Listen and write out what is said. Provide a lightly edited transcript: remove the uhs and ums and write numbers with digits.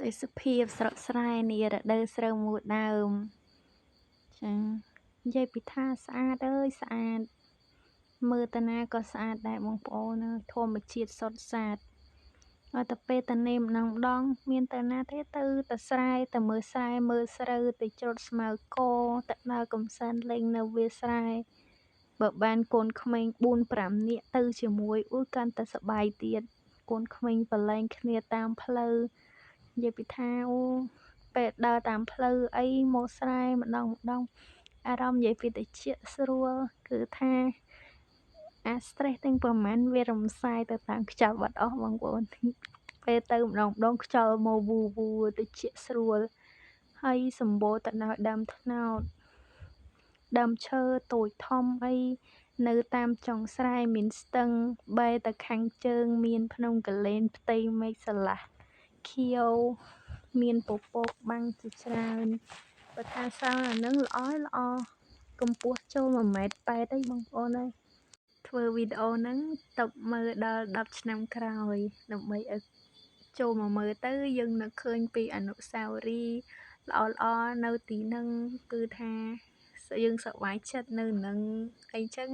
ទេសភាពស្រស់ស្រែនារដូវស្រូវមូលដើមចានិយាយពីថាស្អាតអើយស្អាតមើលតាណាក៏ស្អាតដែរបងប្អូនអើយធម្មជាតិសុទ្ធសាធឲ្យតែពេលតនេម្ដងម្ដងមានទៅណាទេទៅតែស្រែទៅមើលស្រែមើលស្រូវទៅច្រូតស្មៅកទៅដើរកំសាន្តលេងនៅវាលស្រែបើបានកូនក្មេង4 5នាក់ទៅជាមួយអ៊ុយកាន់តែសប្បាយទៀតកូនក្មេងប្រឡែងគ្នាតាមផ្លូវនិយាយពីថាអូពេលដើរតាមផ្លូវអីមកស្រែម្ដងម្ដងអារម្មណ៍និយាយពីតិចស្រួលគឺថាអា stress ទាំងប្រមាណវារំសាយទៅតាមខ្យល់បាត់អស់បងប្អូនពេលទៅម្ដងម្ដងខ្យល់មកវូវូតិចស្រួលហើយសម្បូរទៅដោយដើមត្នោតដើមឈើតូចធំអីនៅតាមចុងស្រែមានស្ទឹងបែរទៅខាងជើងមានភ្នំគូលែនផ្ទៃមេឃស្រឡះខៀវមានពពកបាំងជាច្រើនបើថាសើអានឹងល្អល្អកម្ពស់ចូល1ម៉ែត្រ8អីបងប្អូនអើយធ្វើវីដេអូហ្នឹងទុកមើលដល់10ឆ្នាំក្រោយដើម្បីឲ្យចូលមកមើលទៅយើងនឹកឃើញពីអនុស្សាវរីយ៍ល្អៗនៅទីហ្នឹងគឺថាយើងសប្បាយចិត្តនៅនឹងអីចឹង។